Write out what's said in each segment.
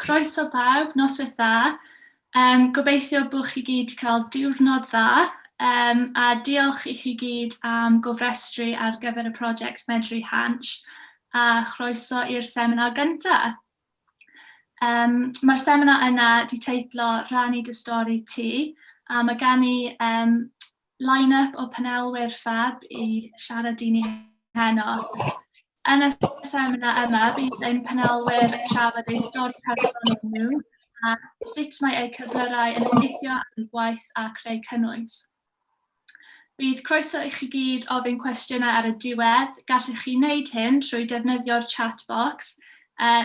Croeso pawb, noswaith dda. Um, gobeithio bod chi gyd wedi cael diwrnod dda um, a diolch i chi gyd am gofrestru ar gyfer y prosiect Medru Hansh a chroeso i'r seminar gyntaf. Um, Mae'r seminar yna wedi teitlo Rhannu dy stori ti a mae gen i um, line-up o panelwyr ffab i siarad i ni heno. Yn y seminar yma, bydd ein panelwyr yn trafod eu stori personol nhw a sut mae eu cyflyrau yn effeithio ar eu gwaith a creu cynnwys. Bydd croeso i chi gyd ofyn cwestiynau ar y diwedd. Gallwch chi wneud hyn trwy defnyddio'r chat box,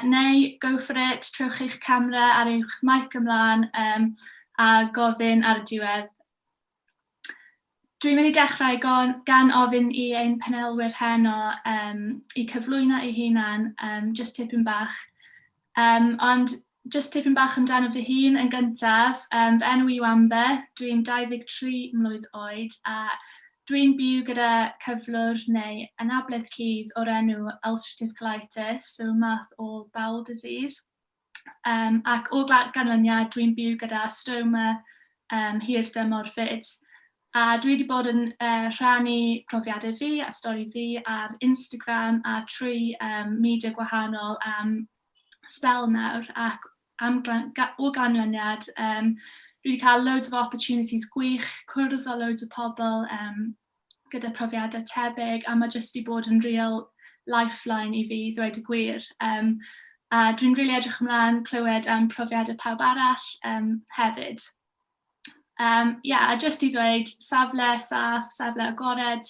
neu go for it, trowch eich camera ar eich mic ymlaen um, a gofyn ar y diwedd. Dwi'n mynd i dechrau gan, gan ofyn i ein panelwyr heno um, i cyflwyno eu hunan, um, just tipyn bach. Um, ond just tipyn bach amdano fy hun yn gyntaf. Um, fy enw i yw Amber, dwi'n 23 mlwydd oed a dwi'n byw gyda cyflwr neu anabledd cudd o'r enw ulcerative colitis, so math o bowel disease. Um, ac o ganlyniad, dwi'n byw gyda stoma um, hir dymor fyd. A dwi wedi bod yn uh, rhannu profiadau fi a stori fi ar Instagram a trwy um, media gwahanol am sbel nawr ac am, o ganlyniad um, dwi wedi cael loads of opportunities gwych, cwrdd â loads o pobl um, gyda profiadau tebyg a mae jyst 'di bod yn real lifeline i fi i ddweud y gwir. Um, a dwi'n rili really edrych ymlaen clywed am profiadau pawb arall um, hefyd. Um, yeah, a jyst i ddweud, safle saff, safle agored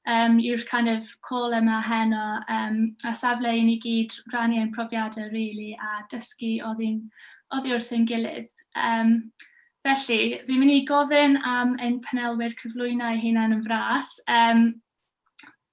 um, yw'r kind of call yma heno, um, a safle i ni gyd rannu ein profiadau really a dysgu oddi, oddi wrth ein gilydd. Um, Felly, fi'n mynd i gofyn am ein panelwyr cyflwyno eu hunain yn fras. Um,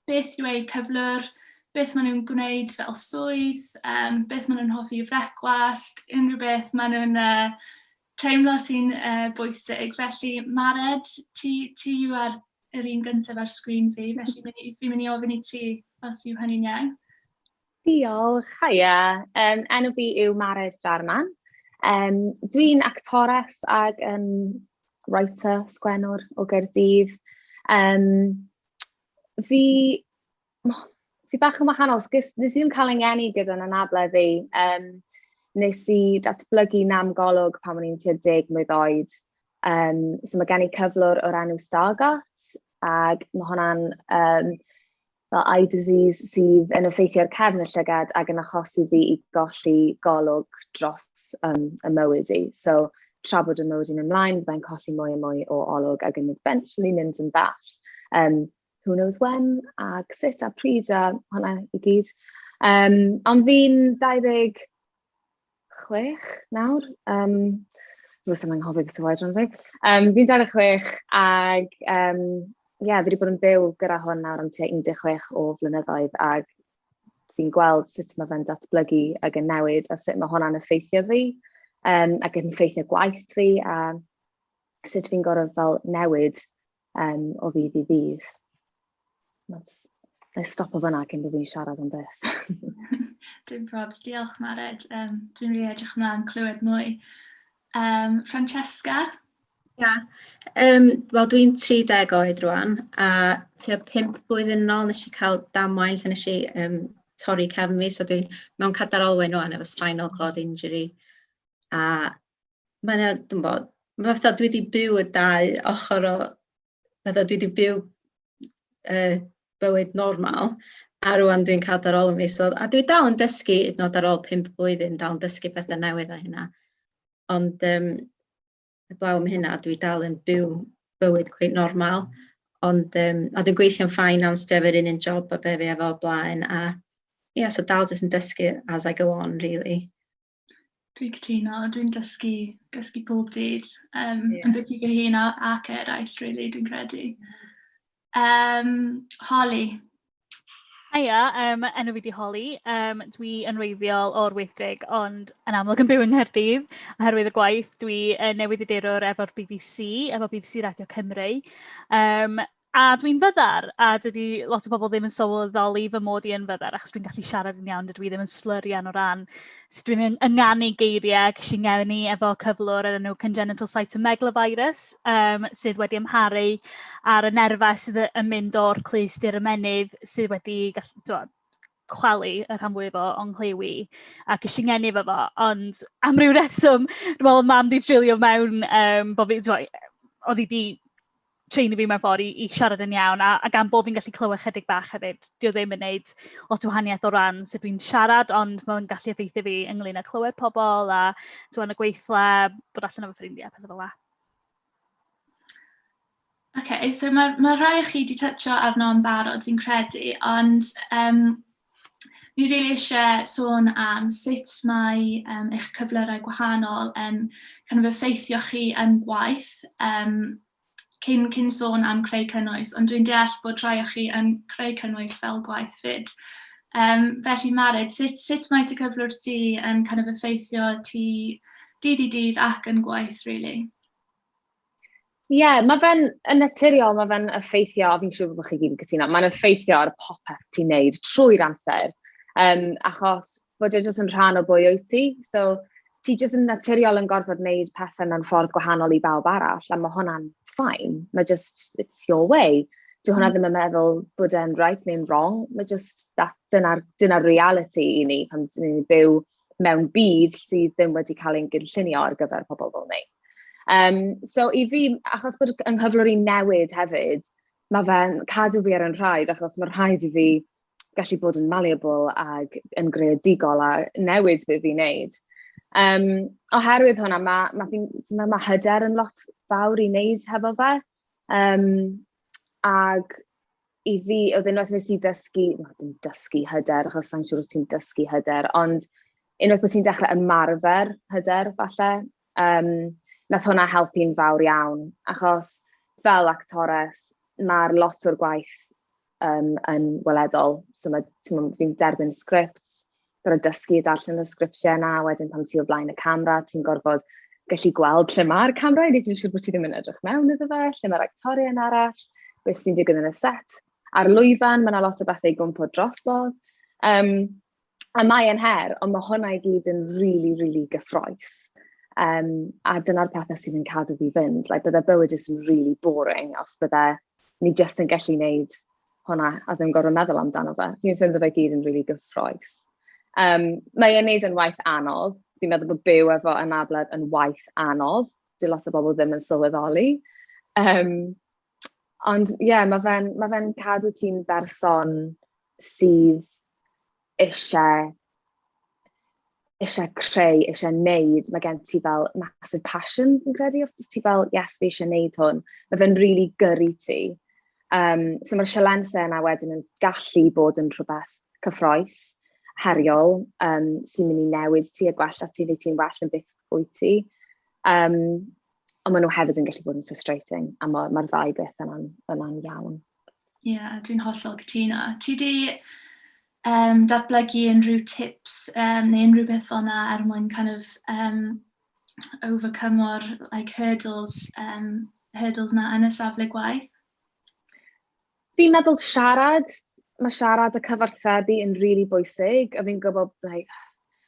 beth yw eu cyflwr, beth maen nhw'n gwneud fel swydd, um, beth maen nhw'n hoffi i frecwast, unrhyw beth maen nhw'n uh, teimlo sy'n uh, bwysig. Felly, Mared, ti, ti yw ar yr un gyntaf ar sgrin fi, felly fi'n mynd i ofyn i ti os yw hynny'n iawn. Diolch, haia. Um, enw fi yw Mared Jarman. Um, Dwi'n actores ac yn writer, sgwennwr o Gaerdydd. Um, fi, fi bach yn wahanol, nes i ddim cael ei ngeni gyda'n anabledd fi. Um, nes i ddatblygu nam golwg pan o'n i'n tua 10 mlwydd oed. Um, so mae gen i cyflwr o'r enw Stargardt, ac mae hwnna'n um, fel eye disease sydd yn effeithio ar cefn y llygad ac yn achosi fi i golli golwg dros um, y mywyd i. So, tra bod y mywyd i'n ymlaen, byddai'n colli mwy a mwy o olwg ac yn eventually mynd yn ddall. Um, who knows when, ac sut a pryd a hwnna i gyd. Um, ond fi'n 26 nawr. Um, Dwi'n yn anghofio beth yw oedran fi. Um, fi'n 26 ac um, yeah, fi wedi bod yn byw gyda hwn nawr am tua 16 o flynyddoedd ac fi'n gweld sut mae fe'n datblygu ac yn newid a sut mae hwnna'n effeithio fi um, ac yn effeithio gwaith fi a sut fi'n gorfod fel newid um, o ddydd i ddydd. That's, na i stopo fyna cyn bod fi'n siarad am byth. Dim probs, diolch Mared. Um, dwi'n rili edrych ymlaen clywed mwy. Um, Francesca? Ia, um, wel dwi'n 30 oed rwan, a tua 5 blwyddyn yn ôl nes i cael damwain lle nes i um, torri cefn fi, so dwi'n mewn cadar olwyn rwan efo spinal cord injury. A mae'n, dwi'n bod, mae fatha dwi wedi byw y dau ochr o, fatha dwi wedi byw uh, bywyd normal, a rwan dwi'n cael ar ôl fi. So, a dwi dal yn dysgu, hyd yn oed ar ôl 5 blwyddyn, dal yn dysgu pethau newydd a hynna. Ond um, heblaw am hynna, dwi dal yn byw bywyd cweit normal. Ond, um, a dwi'n gweithio'n finance, dwi efo'r un un job a be fi efo o blaen. A ie, yeah, so dal jyst yn dysgu as I go on, really. Dwi'n cytuno, dwi'n dysgu, dysgu pob dydd. Um, yeah. Yn beth i fy hun ac eraill, really, dwi'n credu. Um, Holly. Hiya, um, enw fi di Holly. Um, dwi yn wreiddiol o'r Wyddgrug, ond yn amlwg yn byw yng Nghaerdydd. Oherwydd y gwaith, dwi yn newyddiadurwr efo'r BBC, efo BBC Radio Cymru. Um, A dwi'n fyddar, a dydy lot o bobl ddim yn sylweddoli fy mod i yn fyddar, achos dwi'n gallu siarad yn iawn, dydw i ddim yn slyrian o ran sut dwi'n ynganu geiriau. Ces i ngeni efo cyflwr o'r enw congenital cytomegalovirus, sydd wedi amharu ar y nerfau sydd yn mynd o'r clust i'r ymennydd, sydd wedi gallu, chwalu y rhan fwyaf o nghlyw i, a ces i ngeni efo fo, ond am ryw reswm, dwi'n meddwl mam 'di drilio mewn bod fi, timod, oedd hi 'di treinio fi mewn ffordd i siarad yn iawn, a gan bod fi'n gallu clywed chydig bach hefyd, dio ddim yn wneud lot o wahaniaeth o ran sut dwi'n siarad, ond mae'n gallu effeithio fi ynglyn â clywed pobl a timod, yn y gweithle, bod allan efo ffrindiau, pethau fel 'na. OK, so mae rhai o chi wedi toucho arno yn barod, fi'n credu, ond ni rili eisiau sôn am sut mae eich cyflyrau gwahanol yn kind of effeithio chi yn gwaith, cyn sôn am creu cynnwys, ond dwi'n deall bod rhai o chi yn creu cynnwys fel gwaith 'fyd. Felly Mared, sut mae dy cyflwr di yn kind of effeithio ti dydd i dydd ac yn gwaith, really? Ie, yeah, mae fe'n yn naturiol, mae fe'n effeithio, a fi'n siŵr bod chi gyd yn cytuno, mae'n effeithio ar popeth ti'n neud trwy'r amser. Achos bod e jyst yn rhan o bwy wyt ti. So, ti jyst yn naturiol yn gorfod wneud pethau mewn ffordd gwahanol i bawb arall, a mae hwnna'n fine. Mae just, it's your way. Dyw hwnna ddim yn meddwl bod e'n right neu'n wrong. Mae just, that, dyna'r dyna reality i ni pan ni'n byw mewn byd sydd ddim wedi cael ein gynllunio ar gyfer pobl fel ni. So i fi, achos bod yng nghyflwr i'n newid hefyd, mae fe'n cadw fi ar yn rhaid, achos mae rhaid i fi gallu bod yn malleable ac yn greadigol a newid beth fi'n neud. Oherwydd hwnna, mae hyder yn lot fawr i wneud hefo fe. Ag i fi, oedd unwaith nes i ddysgu, well, dim dysgu hyder, achos sa'n siŵr os ti'n dysgu hyder, ond unwaith bod ti'n dechrau ymarfer hyder, falle, nath hwnna helpu'n fawr iawn, achos fel actores, mae'r lot o'r gwaith yn weledol. So mae, fi'n derbyn scripts, gorfod dysgu darllen y sgriptiau yna, wedyn pan ti o flaen y camera, ti'n gorfod gallu gweld lle mae'r camera, i wneud yn siŵr bod ti ddim yn edrych mewn iddo fe, lle mae'r actorion arall, beth sy'n digwydd yn y set. Ar lwyfan, mae yna lot o bethau i gwmpo drosodd. A mae e'n her, ond mae hwnna i gyd yn really, really gyffrous. A dyna'r pethau sydd yn cadw fi fynd. Like, bydde bywyd jyst yn really boring os bydde ni jyst yn gallu gwneud hwnna a ddim gorfod meddwl amdano fe. Fi'n ffeindio fe gyd yn really gyffrous. Mae e'n neud yn waith anodd. Fi'n meddwl bod byw efo anabledd yn waith anodd. Dyw lot o bobl ddim yn sylweddoli. Ond ie, yeah, mae fe cadw ti'n berson sydd eisiau creu, eisiau neud. Mae gen ti fel massive passion, fi'n credu, os ti fel, "Yes, fi eisiau neud hwn." Mae fe'n really gyrru ti. So mae'r sialensau yna wedyn yn gallu bod yn rhywbeth cyffrous, heriol, sy'n mynd i newid ti a gwella ti, neu ti'n well yn beth wyt ti. Ond maen nhw hefyd yn gallu bod yn frustrating, a mae'r ma ddau beth yna'n iawn. Ie, yeah, dwi'n hollol cytuno. Ti di datblygu unrhyw tips neu unrhyw beth fel yna er mwyn kind of overcome o'r like, hurdles na yn y safle gwaith? Fi'n meddwl siarad, mae siarad a cyfarthrebu yn really bwysig, a fi'n gwybod, like,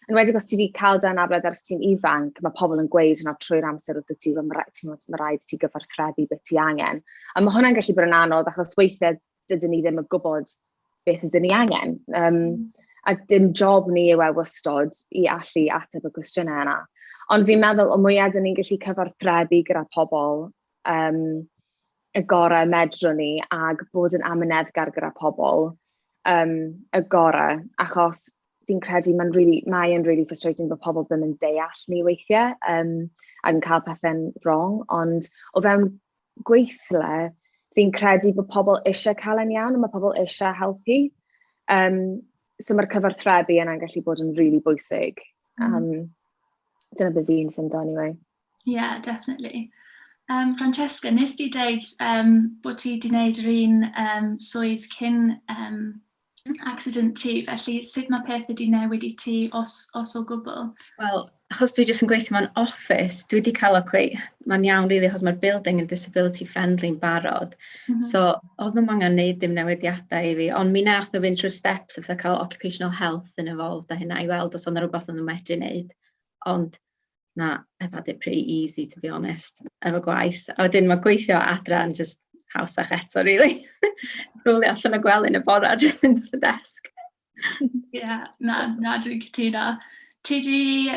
yn wedi os ti wedi cael dy anabledd ers ti'n ifanc, mae pobl yn gweud hwnna trwy'r amser wrth ti, mae rhaid i ti gyfarthrebu beth ti angen. A mae hwnna'n gallu bod yn anodd, achos weithiau dydyn ni ddim yn gwybod beth ydyn ni angen. A dim job ni yw e wastod i allu ateb y cwestiynau yna. Ond fi'n meddwl, o mwyaf dyn ni'n gallu cyfarthrebu gyda pobl, y gorau medrwn ni ag bod yn amyneddgar gyda pobl y gorau, achos fi'n credu mae'n really frustrating bod pobl ddim yn deall ni weithiau ac yn cael pethau'n wrong, ond o fewn gweithle, fi'n credu bod pobl eisiau cael e'n iawn a mae pobl eisiau helpu. So mae'r cyfarthrebu yna'n gallu bod yn really bwysig. Dyna beth fi'n ffindo anyway. Yeah, definitely. Francesca, nes di deud bod ti wedi gwneud yr un swydd cyn accident ti, felly sut mae peth wedi newid i ti os, os o gwbl? Wel, achos dwi jyst yn gweithio mewn office, dwi wedi cael o cweit, mae'n iawn really, achos mae'r building yn disability friendly yn barod. So, oedd nhw'm angen neud dim newidiadau i fi, ond mi nath nhw fynd trwy steps fatha cael occupational health yn involved a hynna i weld os oedd 'na rhywbeth o'n nhw'n medru neud. Ond na, I've had it pretty easy to be honest, efo gwaith. A wedyn mae gweithio adra yn just hawsach eto, really. Rolio allan o gwely yn y bora, just mynd wrth y desg. Ie, yeah, na, na, dwi'n cytuno. Ti di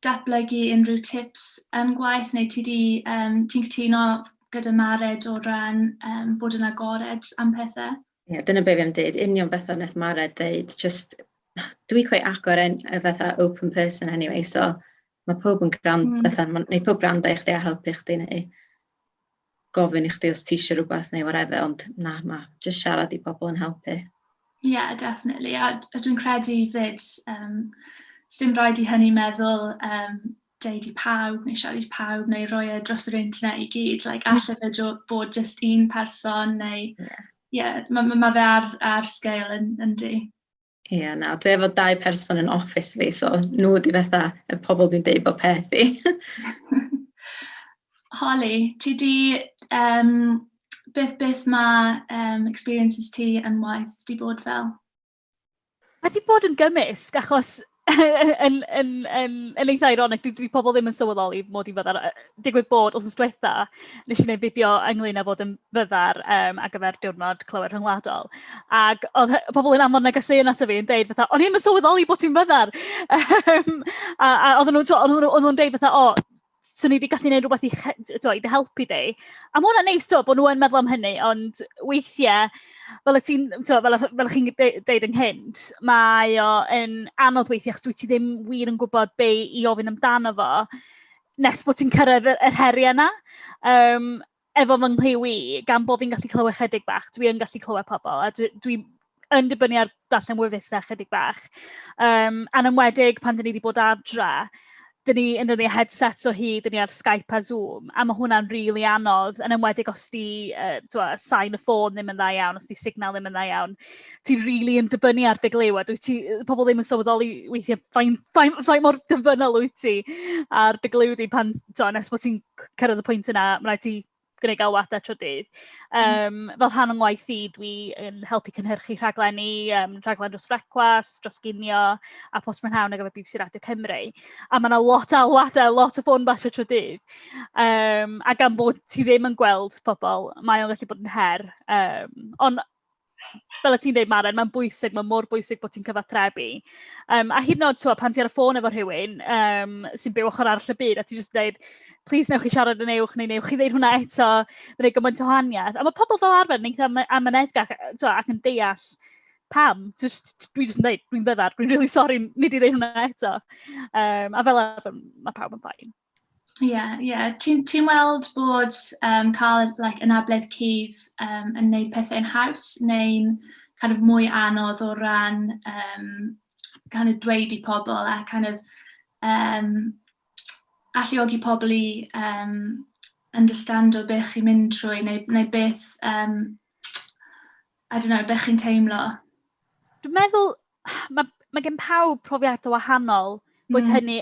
datblygu unrhyw tips yn gwaith, neu ti di, ti'n cytuno gyda Mared o ran bod yn agored am pethau? Ie, yeah, dyna be fi am dweud, union bethau wnaeth Mared dweud, just, dwi quite agor en, fatha open person anyway, so mae pob yn gwrando, fatha, wneud pob gwrando i chdi a helpu chdi neu gofyn i chdi os ti eisiau rhywbeth neu whatever, ond na, mae just siarad i bobl yn helpu. Yeah, definitely. A dwi'n credu fyd, sy'n rhaid i hynny meddwl deud i pawb, neu siarad i pawb, neu roi e dros yr internet i gyd. Like, alle fe bod just un person, neu... Yeah, mae ma, ma fe ar scale yn di. Ie, yeah, na, dwi efo dau person yn office fi, so nhw di fatha y pobl dwi'n deud bod peth i. Holly, ti di, beth mae experiences ti yn waith di bod fel? Mae di bod yn gymysg, achos yn eitha ironic, dwi pobl ddim yn sylweddoli mod i'n fyddar. Digwydd bod, wythnos diwetha, nes i wneud fideo ynglyn â fod yn fyddar ar gyfer diwrnod clywed rhyngwladol. Ac oedd pobl yn anfon negeseuon ato fi yn deud fatha, o'n i ddim yn sylweddoli bod ti'n fyddar. A oedden nhw'n deud fatha, o, swn i wedi gallu gwneud rhywbeth i dy helpu di. A ma' hwnna'n neis, bod nhw yn meddwl am hynny, ond weithiau, fel y ti'n, t'wo, fel chi'n deud ynghynt, mae o yn anodd weithiau, achos dwi ti ddim wir yn gwybod be i ofyn amdano fo, nes bod ti'n cyrraedd yr heriau yna. Efo fy nghlyw i, gan bod fi'n gallu clywed chydig bach, dwi yn gallu clywed pobl, a dwi yn dibynnu ar darllen wefusau chydig bach. A'n enwedig pan dyn ni wedi bod adra, dyn ni yn defnyddio headsets o hyd, dyn ni ar Skype a Zoom, a mae hwnna'n rili really anodd, yn enwedig os di sain y ffôn ddim yn dda iawn, os di signal ddim yn dda iawn, ti'n rili really yn dibynnu ar dy glyw, a pobl ddim yn sylweddoli weithiau faint mor dibynnol wyt ti ar dy glyw di pan, nes bod ti'n cyrraedd y pwynt yna, mae rhaid ti gwneud galwadau trwy dydd. Fel rhan o'n ngwaith i, dwi yn helpu cynhyrchu rhaglenni, rhaglen dros frecwast, dros ginio, a Post Prynhawn ar gyfer BBC Radio Cymru. A mae yna lot o alwadau, lot o ffôn basio trwy dydd. A gan bod ti ddim yn gweld pobl, mae o'n gallu bod yn her. Ond fel y ti'n dweud, Maren, mae'n bwysig, mae'n mor bwysig bod ti'n cyfathrebu. A hyd yn oed, pan ti ar y ffôn efo rhywun sy'n byw ochr arall y byd, a ti'n just dweud, please newch chi siarad yn uwch, neu newch chi ddeud hwnna eto, mae'n gwneud gymaint o wahaniaeth. A mae pobl fel arfer yn eitha amyneddgar ac yn deall pam. Just, dwi jyst yn dweud, dwi'n fyddar, dwi'n really sorry, nid i ddeud hwnna eto. A fel arfer, mae pawb yn fine. Ie, ie. Ti'n weld bod cael like, anabledd cudd yn neud pethau'n haws neu'n kind of mwy anodd o ran kind of dweud i pobl a kind of alluogi pobl i understando beth chi'n mynd trwy neu beth, I don't know, beth chi'n teimlo? Dwi'n meddwl, mae gen pawb profiadau wahanol bod hynny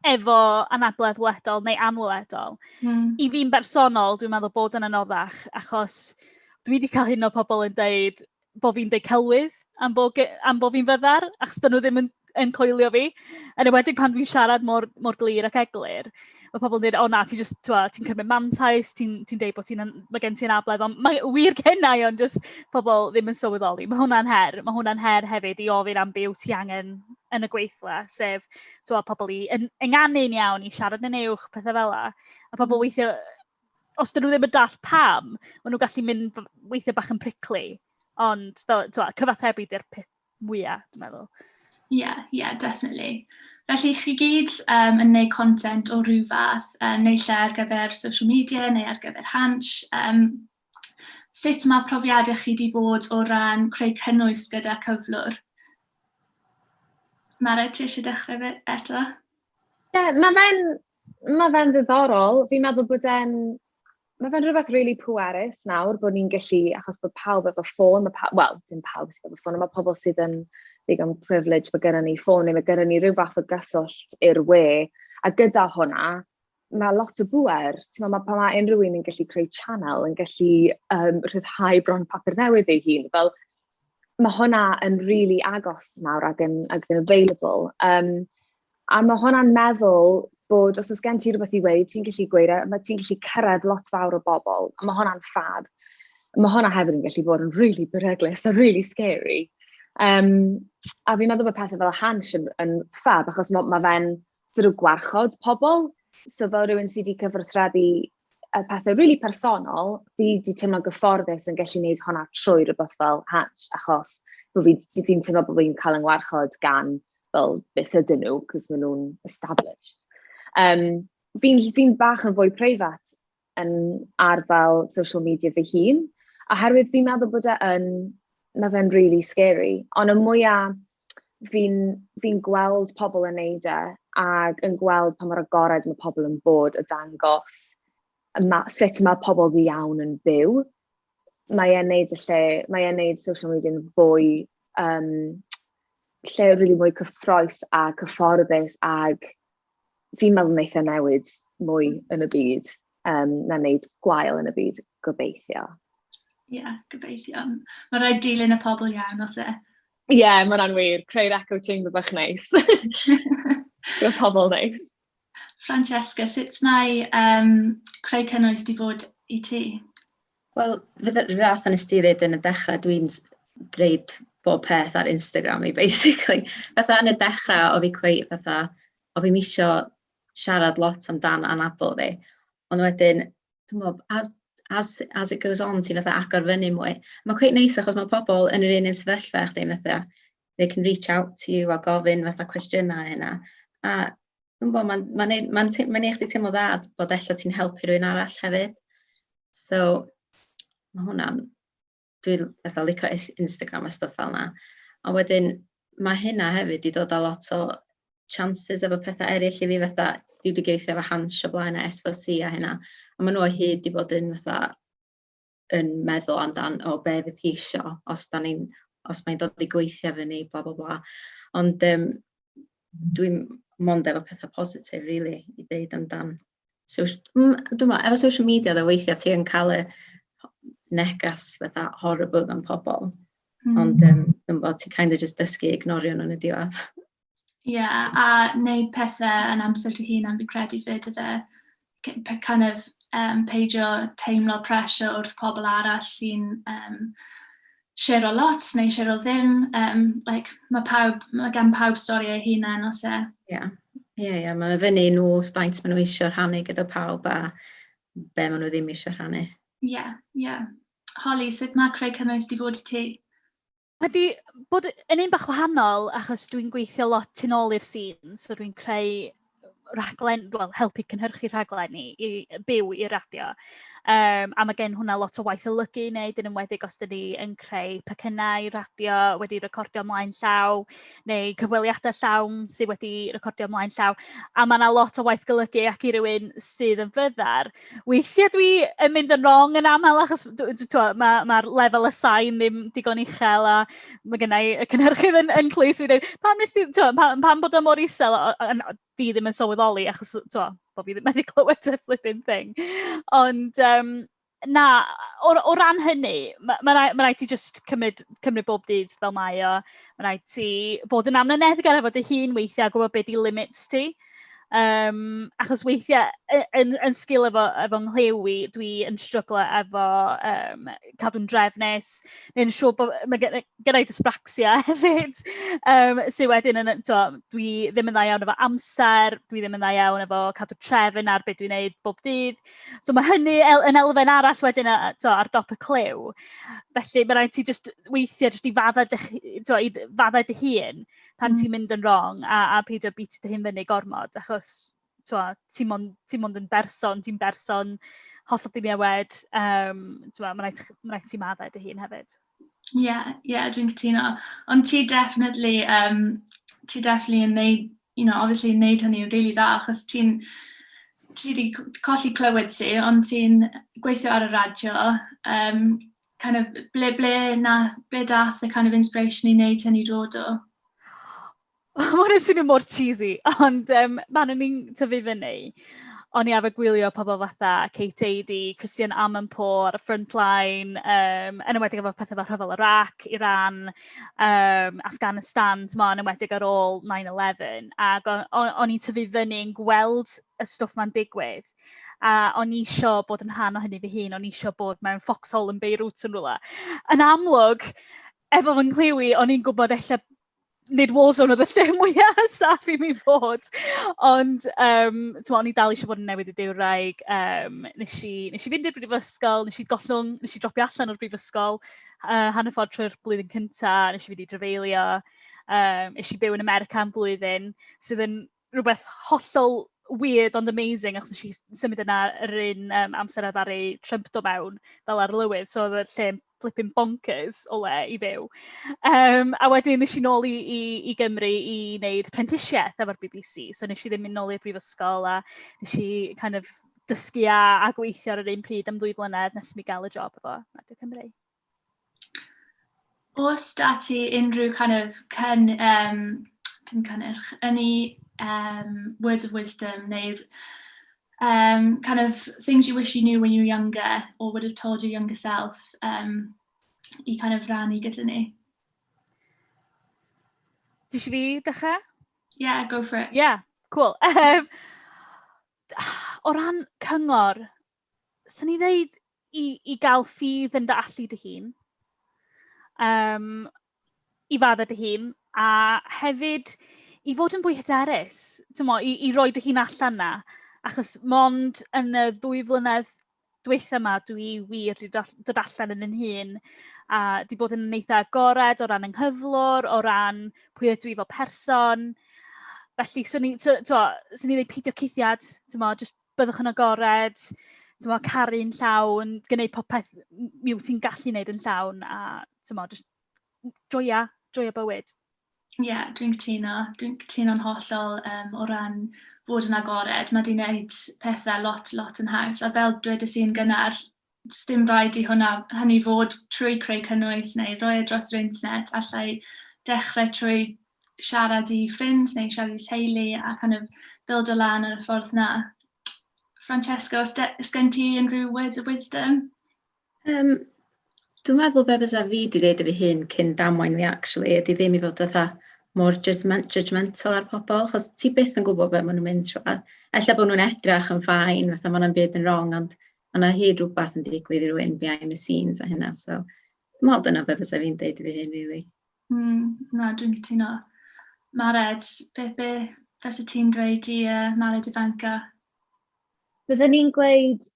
efo anabledd weledol neu anweledol. I fi'n bersonol, dwi'n meddwl bod yn anoddach, achos dwi wedi cael hyn o pobl yn deud bod fi'n deud celwydd am bo fi'n fyddar, achos dyn nhw ddim yn coelio fi. Yn enwedig pan dwi'n siarad mor glir ac eglur. Mae pobl yn dweud, o na, ti'n cymryd mantais, ti deud bod mae gen ti anabledd, ond mae wir gennau, ond just pobl ddim yn sylweddoli. Mae hwnna'n her, mae hwnna'n her hefyd i ofyn am be wyt ti angen yn y gweithle, sef pobl i ynganu'n iawn, i siarad yn uwch, pethau fel 'na. A pobl weithio, os dyn nhw ddim yn dallt pam, maen nhw'n gallu mynd weithio bach yn prickly. Ond fel, cyfathrebu di'r peth mwyaf, dwi'n meddwl. Yeah, definitely. Felly chi gyd yn neud content o ryw fath, neu lle ar gyfer social media neu ar gyfer Hansh. Sut mae profiadau chi wedi bod o ran creu cynnwys gyda cyflwr? Mara, ti eisiau dechrau fe eto? Ie, yeah, mae fe'n ma fe ddiddorol. Fi'n meddwl bod e'n... Mae fe'n rhywbeth really pwerus nawr bod ni'n gallu, achos bod pawb efo ffôn, mae pa, wel, dim pawb sydd efo ffôn, ond mae pobl sydd yn ddigon privilege, mae gennym ni ffôn neu mae gennym ni rhyw fath o gyswllt i'r we, a gyda hwnna, mae lot o bŵer. Ti'n meddwl, pan mae unrhyw un yn gallu creu channel, yn gallu rhyddhau bron papur newydd ei hun, fel, mae hwnna yn really agos nawr ac yn, ac yn available. A mae hwnna'n meddwl bod os oes gen ti rhywbeth i weud, ti'n gallu gweud e, mae ti'n gallu cyrraedd lot fawr o bobl, a mae hwnna'n fab. Mae hwnna hefyd yn gallu bod yn really beryglus a really scary. A fi'n meddwl bod pethau fel Hansh yn fab, achos mae fe'n sort of gwarchod pobl. So fel rhywun sydd wedi cyfathrebu y pethau really personol, fi wedi teimlo'n gyfforddus yn gallu gwneud hwnna trwy rhywbeth fel Hansh, achos bod fi'n teimlo bod fi'n cael yng ngwarchod gan fel beth ydyn nhw, cos maen nhw'n established. Fi'n bach yn fwy preifat yn ar fel social media fy hun, oherwydd fi'n meddwl bod e yn, mae fe'n really scary. Ond y mwyaf fi'n gweld pobl yn neud e, ac yn gweld pa mor agored mae pobl yn bod a dangos sut mae pobl go iawn yn byw, mae e'n neud y lle, mae e'n neud social media yn fwy, lle really mwy cyffrous a cyfforddus, ag fi'n meddwl wneith e newid mwy yn y byd na wneud gwael yn y byd, gobeithio. Ie, yeah, gobeithio. Mae rhaid dilyn y pobl iawn, os e. Ie, yeah, mae hwnna'n wir. Creu'r echo chamber bach neis. Gyda pobl neis. Francesca, sut mae creu cynnwys di fod i ti? Wel, fydd yr fath nes ti ddweud yn y dechrau, dwi'n dweud bob peth ar Instagram i, basically. Fatha yn y dechrau, o fi cweit fatha, o fi'n isio siarad lot amdan anabl fi. Ond wedyn, dwi'n meddwl, as it goes on, ti'n fatha agor fyny mwy. Mae'n cweit neis achos mae pobl yn yr un un sefyllfa chdi, fatha, they can reach out to you a gofyn fatha cwestiynau yna. A dwi'n gwybod, mae'n ma ma ma neud chdi teimlo dda bod ella ti'n helpu rhywun arall hefyd. So, mae hwnna'n, dwi'n fatha licio Instagram a stwff fel 'na. A wedyn, mae hynna hefyd wedi dod â lot o chances efo pethau eraill i fi, fatha, dwi wedi gweithio efo Hansh o blaen a S4C a hynna. A maen nhw o hyd wedi bod yn fatha yn meddwl amdan, o, be fydd hi isio os da ni'n, os mae'n dod i gweithio efo ni, bla bla bla. Ond dwi'n mond efo pethau positif, really, i ddeud amdan. So, dwi'n meddwl, efo social media, ddo, weithiau ti yn cael y negas fatha horrible gan pobl. Ond dwi'n bod ti kind of just dysgu ignorio nhw yn y diwedd. Ie, yeah, a wneud pethau yn amser dy hunan, fi'n credu fyd yfe. Kind of peidio teimlo pressure wrth pobl arall sy'n share lot neu share ddim. Like, mae gan pawb stori ei hunan, os e. Ie, mae fyny nhw faint maen nhw eisiau rhannu gyda pawb a be maen nhw ddim eisiau rhannu. Ie. Holly, sut mae creu cynnwys di fod i ti? Mae di bod yn un bach wahanol achos dwi'n gweithio lot tu nôl i'r sîn, so dwi'n creu rhaglen, wel, helpu cynhyrchu rhaglenni i byw i'r radio. A mae gen hwnna lot o waith olygu i wneud, yn enwedig os dyn ni yn creu pecynnau radio wedi recordio ymlaen llaw, neu cyfweliadau llawn sydd wedi recordio ymlaen llaw. A mae yna lot o waith golygu ac i rywun sydd yn fyddar. Weithiau dwi yn mynd yn wrong yn aml achos mae'r ma lefel y sain ddim digon uchel a mae gen i y cynhyrchydd yn clust fi dweud, pam nes ti, t'wo, pam bod o mor isel? Fi ddim yn sylweddoli achos t'wo, bod fi ddim wedi clywed y flipping thing. Ond na, o ran hynny, ma raid ti just cymryd bob dydd fel mae o. Mae raid ti bod yn amyneddgar efo dy hun weithiau a gwybod beth di limits ti. Achos weithiau, yn sgil efo nghlyw i, dwi yn stryglo efo cadw'n drefnus, neu'n siŵr bod mae gen i dyspraxia hefyd, sydd wedyn yn, t'wo, dwi ddim yn dda iawn efo amser, dwi ddim yn dda iawn efo cadw trefn ar beth dwi'n neud bob dydd. So mae hynny yn elfen arall wedyn t'wo, ar dop y clyw. Felly mae rhaid ti just weithiau jyst i faddau dy, t'wo, i faddau dy hun pan ti'n mynd yn wrong a peidio beatio dy hun fyny gormod, achos t'wo, ti mond yn berson, ti'n berson hollol diniwed, t'wo, ma' raid ti maddau dy hun hefyd. Ie, dwi'n cytuno. Ond ti definitely yn neud, obviously yn neud hynny yn really dda, achos ti'n ti wedi colli clywed ti, ond ti'n gweithio ar y radio. Kind of, ble, na, ble dath y kind of inspiration i wneud hynny dod o? Mae hwnna'n swnio mor cheesy, ond pan o'n i'n tyfu fyny, o'n i arfer gwylio pobl fatha Kate Adie, Christian Amanpour ar y Frontline, yn enwedig efo pethau fel rhyfel Iraq, Iran, Afghanistan, t'mo, yn enwedig ar ôl 9/11. Ac o'n i'n tyfu fyny yn gweld y stwff ma'n digwydd. A o'n i isio bod yn rhan o hynny fy hun, o'n i isio bod mewn foxhole yn Beirut yn rhywle. Yn amlwg, efo fy nghlyw i, o'n i'n gwybod ella nid Warzone oedd y lle mwyaf saff i mi fod. Ond o'n i dal eisiau bod yn newyddiadurwraig. Nes i fynd i'r brifysgol, nes i gollwng, nes i dropio allan o'r brifysgol hanner ffordd trwy'r blwyddyn cyntaf, nes i fynd i drafeilio. Es i byw yn America am blwyddyn, sydd yn rhywbeth hollol weird ond amazing, achos nes i symud yna yr un amser a ddaru Trump dod mewn fel arlywydd, so oedd y lle flipping bonkers o le i fyw. A wedyn nes i nôl i Gymru i wneud prentisiaeth efo'r BBC, so nes i ddim mynd nôl i'r brifysgol a nes i kind of dysgu a gweithio ar yr un pryd am 2 flynedd nes i mi gael y job efo Radio Cymru. Oes da ti unrhyw kind of dim cynnyrch, any words of wisdom neu kind of things you wish you knew when you were younger or would have told your younger self i kind of rannu gyda ni? Ti eisiau fi dechrau? Yeah, go for it. Yeah, cool. O ran cyngor, swn i ddeud i gael ffydd yn dy allu dy hun, i faddau dy hun, a hefyd i fod yn fwy hyderus, mo, i roi dy hun allan na, achos mond yn y 2 flynedd dwytha yma dwi wir wedi dod allan yn 'yn hun a di bod yn eitha agored o ran 'y nghyflwr, o ran pwy ydw i fel person. Felly, swn i, swn i dweud peidio cuddiad, mo, just byddwch yn agored, mo, caru'n llawn, gwneud popeth mi wyt ti'n gallu gwneud yn llawn, a mo, just joia, joia bywyd. Ie, yeah, dwi'n cytuno. Dwi'n cytuno'n hollol o ran bod yn agored. Mae di wneud pethau lot, lot yn haws. A fel dwedais i'n gynnar, does dim rhaid i hwnna, hynny fod trwy creu cynnwys neu roi e dros yr internet. Allai dechrau trwy siarad i ffrind neu siarad i teulu a kind of build o lan ar y ffordd na. Francesca, oes gen ti unrhyw words of wisdom? Dwi'n meddwl be bysa fi wedi dweud i fi hun cyn damwain fi actually, ydy ddim i fod fatha mor judgmental ar pobl, achos ti byth yn gwybod be maen nhw'n mynd trwy. Ella bod nhw'n edrach yn fine, fatha ma' 'na'm byd yn wrong, ond ma' 'na hyd rhywbeth yn digwydd i rywun behind the scenes a hynna, so dwi'n meddwl dyna be fysa fi'n deud i fi hun, really. Na, dwi'n cytuno. Mared, be fysa ti'n dweud i Mared ifanca? Byddwn ni'n gweud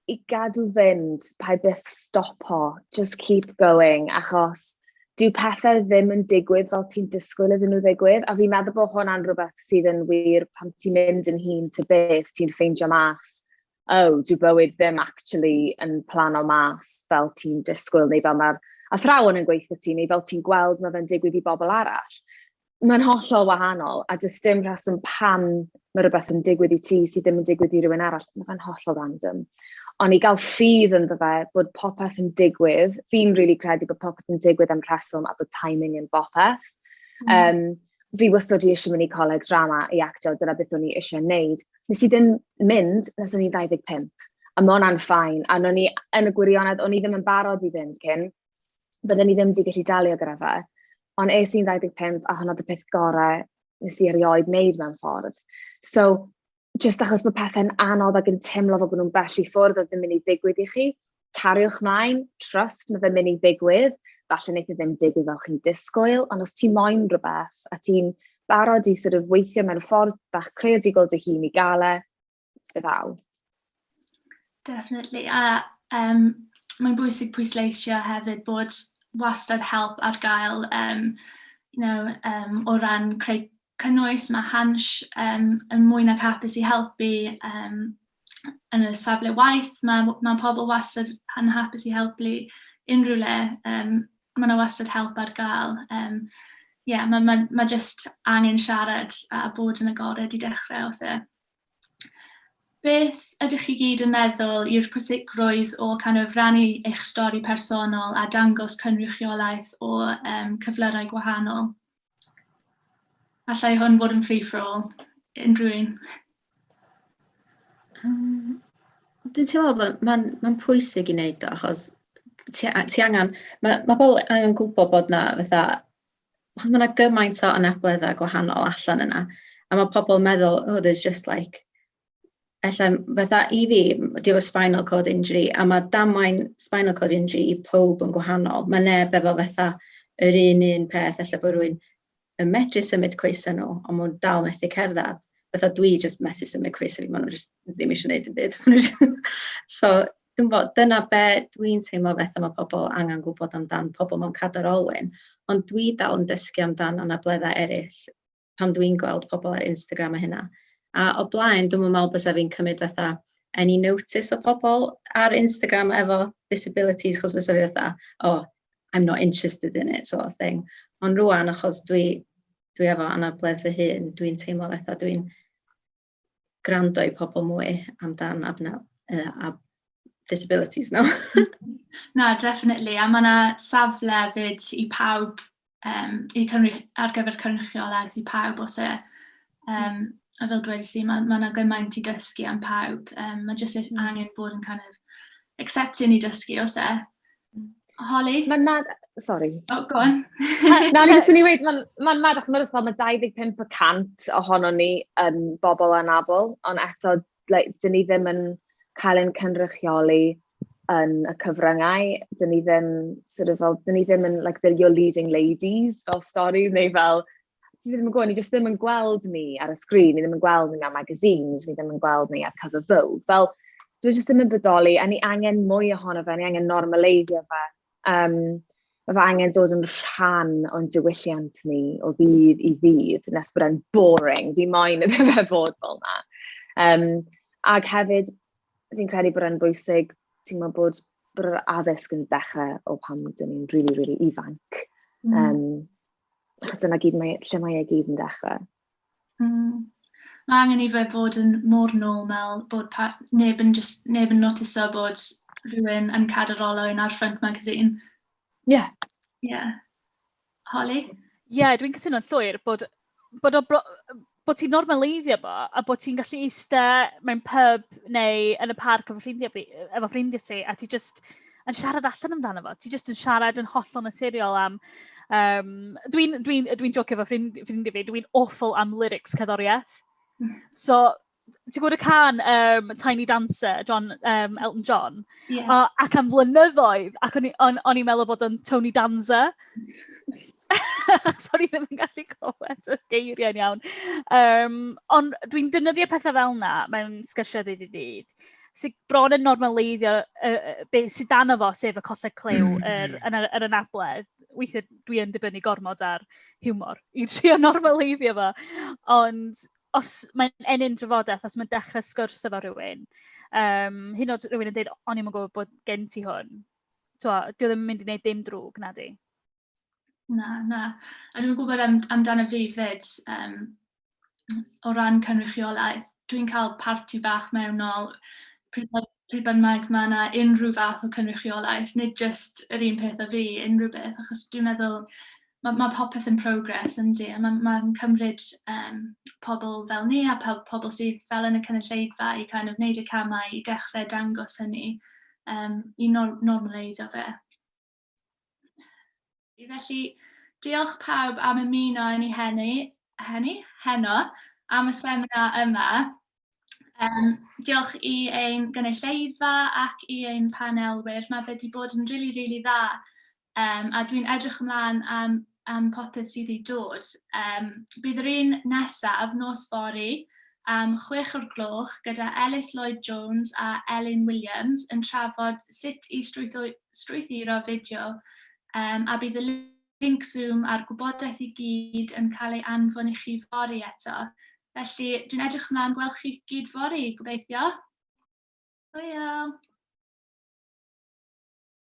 i gadw fynd, paid byth stopo, just keep going, achos dyw pethau ddim yn digwydd fel ti'n disgwyl iddyn nhw ddigwydd, a fi'n meddwl bod hwnna'n rhywbeth sydd yn wir pan ti'n mynd yn hŷn ta beth, ti'n ffeindio mas, oh, dyw bywyd ddim actually yn plano mas fel ti'n disgwyl, neu fel mae'r athrawon yn gweithio ti, neu fel ti'n gweld mae fe'n digwydd i bobl arall. Mae'n hollol wahanol, a does dim rheswm pam mae rhywbeth yn digwydd i ti sydd ddim yn digwydd i rywun arall. Mae fe'n hollol random. Ond i gael ffydd ynddo fe bod popeth yn digwydd, fi'n really credu bod popeth yn digwydd am rheswm a bod timing yn bopeth. Fi wastad i eisiau mynd i coleg drama i actio, dyna beth o'n i eisiau wneud. Nes i ddim mynd nes o'n i 25, a mae hwnna'n fine. A o'n i, yn y gwirionedd, o'n i ddim yn barod i fynd cyn. Byddwn i ddim wedi gallu delio gyda fe. Ond es i'n 25 a hwnna oedd y peth gorau nes i erioed wneud mewn ffordd. So, jyst achos bod pethau'n anodd ac yn teimlo fel bod nhw'n bell i ffwrdd a ddim mynd i ddigwydd i chi, cariwch mlaen, trust, mae fe'n mynd i ddigwydd. Falle wneith e ddim digwydd fel chi'n disgwyl, ond os ti'n moyn rhywbeth a ti'n barod i sort of weithio mewn ffordd bach creadigol dy hun i gael e, fe ddaw. Definitely. A mae'n bwysig pwysleisio hefyd bod wastad help ar gael o ran creu cynnwys. Mae Hansh yn mwy nag hapus i helpu yn y safle waith. Mae pobl wastad yn hapus i helpu unrhyw le. Mae yna wastad help ar gael. Yeah, mae just angen siarad a bod yn agored i dechrau os e. Beth ydych chi gyd yn meddwl yw'r pwysigrwydd o kind of rannu eich stori personol a dangos cynrychiolaeth o um, cyflyrau gwahanol? Allai hwn fod yn free for all, unrhyw un. Dwi'n teimlo bod mae'n ma pwysig i wneud o, achos ti, ti angen, mae, ma pobl angen gwybod bod na fatha, achos mae yna gymaint o anableddau gwahanol allan yna, a mae pobl yn meddwl, oh, there's just like, ella, fatha i fi, di efo spinal cord injury, a mae damwain spinal cord injury i pob yn gwahanol. Mae neb efo fatha yr un un peth, ella bod rhywun yn medru symud coesau nhw, ond maen nhw'n dal methu cerdded. Fatha dwi jyst methu symud coesau fi, maen nhw jyst ddim eisiau gwneud yn byd. So, dwi'n bod, dyna be dwi'n teimlo fatha mae pobl angen gwybod amdan pobl mewn cadar olwyn, ond dwi dal yn dysgu amdan anableddau eraill pan dwi'n gweld pobl ar Instagram a hynna. A o blaen, dwi'n meddwl bysa fi'n cymryd fatha any notice o pobl ar Instagram efo disabilities, chos bysa fi fatha, oh, I'm not interested in it, sort of thing. Ond rwan, achos dwi, dwi efo anabledd fy hun, dwi'n teimlo fatha dwi'n gwrando i pobl mwy amdan abnel, ab disabilities no. Na, definitely. A mae yna safle fyd i pawb, um, i cynry, ar gyfer cynrychiolaeth i pawb os e. A fel dweud i, mae yna ma gymaint i dysgu am pawb. Um, mae jyst angen bod yn kind of accepting i dysgu os e. Holly? Mae'n mad... Sorry. Oh, go on. Na, ni jyst yn i weud, mae'n ma mad achos mae'n mae 25% ohono ni yn bobl anabl, ond eto, like, dyn ni ddim yn cael ein cynrychioli yn y cyfryngau. Dyn ni ddim, sort of fel, dyn ni ddim yn, like, the, your leading ladies fel stori, neu fel, ti ddim yn gwybod, ni jyst ddim yn gweld ni ar y sgrin, ni ddim yn gweld ni mewn magazines, ni ddim yn gweld ni ar cover Vogue. Fel, dwi jyst ddim yn bodoli, a ni angen mwy ohono fe, ni angen normaleiddio fe. Um, mae fe angen dod yn rhan o'n diwylliant ni o ddydd i ddydd, nes bod e'n boring. Fi moyn iddo fe fod fel yna. Um, ac hefyd, fi'n credu bod e'n bwysig, ti'n meddwl bod, bod yr addysg yn dechrau o pan dyn ni'n really, really ifanc. Achos dyna gyd mae, lle mae e gyd yn dechrau. Mae angen i fe fod yn mor normal bod pa, neb yn just, neb yn notiso bod rhywun yn cadw olwyn ar front magazine. Yeah. Holly? Ie, yeah, dwi'n cytuno'n llwyr bod, bod, o bro, bod ti'n normaleiddio fo a bod ti'n gallu eistedd mewn pub neu yn y parc efo ffrindiau, fi, efo ffrindiau ti a ti just yn siarad allan amdano fo. Ti just yn siarad yn hollol naturiol am... Dwi'n dwi, dwi jocio efo ffrind, ffrindiau fi, dwi'n awful am lyrics cerddoriaeth. So, ti'n gwybod y can um, Tiny Dancer, John, um, Elton John? Yeah. O, ac am flynyddoedd, ac o'n i- o'n o'n i'n meddwl bod o'n Tony Danza. So o'n i ddim yn gallu clywed y geiriau'n iawn. Um, ond dwi'n defnyddio pethau fel yna mewn sgyrsiau ddydd i ddydd, sydd bron yn normaleiddio beth sydd dan fo, sef y colled clyw yr, yn yr, yr anabledd. Weithiau dwi yn dibynnu gormod ar hiwmor i trio normaleiddio fo. Ond os mae'n ennyn drafodaeth, os mae'n dechrau sgwrs efo rhywun, um, hyd yn oed rhywun yn dweud, o'n i'm yn gwybod bod gen ti hwn. Twa, dwi ddim yn mynd i wneud dim drwg, na di. Na, na. A dwi'n gwybod am, amdano fi fyd, um, o ran cynrychiolaeth, dwi'n cael parti bach mewnol pryd, pryd bynnag mae yna unrhyw fath o cynrychiolaeth, nid just yr un peth â fi, unrhyw beth, achos dwi'n meddwl mae, mae popeth yn progress yndi, a mae'n ma cymryd um, pobl fel ni a pobl sydd fel yn y cynulleidfa i kind of wneud y camau i dechrau dangos hynny, um, i nor normaleiddio fe. Felly, diolch pawb am ymuno yn ei heni, heni, heno, am y seminar yma. Um, diolch i ein gynulleidfa ac i ein panelwyr. Mae fe wedi bod yn rili, really, rili really dda. Um, a dwi'n edrych ymlaen am, am popeth sydd i dod. Um, bydd yr un nesaf, nos fory, am 6 o'r gloch gyda Ellis Lloyd Jones a Elin Williams yn trafod sut i strwythuro fideo um, a bydd y link Zoom a'r gwybodaeth i gyd yn cael ei anfon i chi fory eto. Felly dwi'n edrych ymlaen gweld chi gyd fory, gobeithio. Hwyl!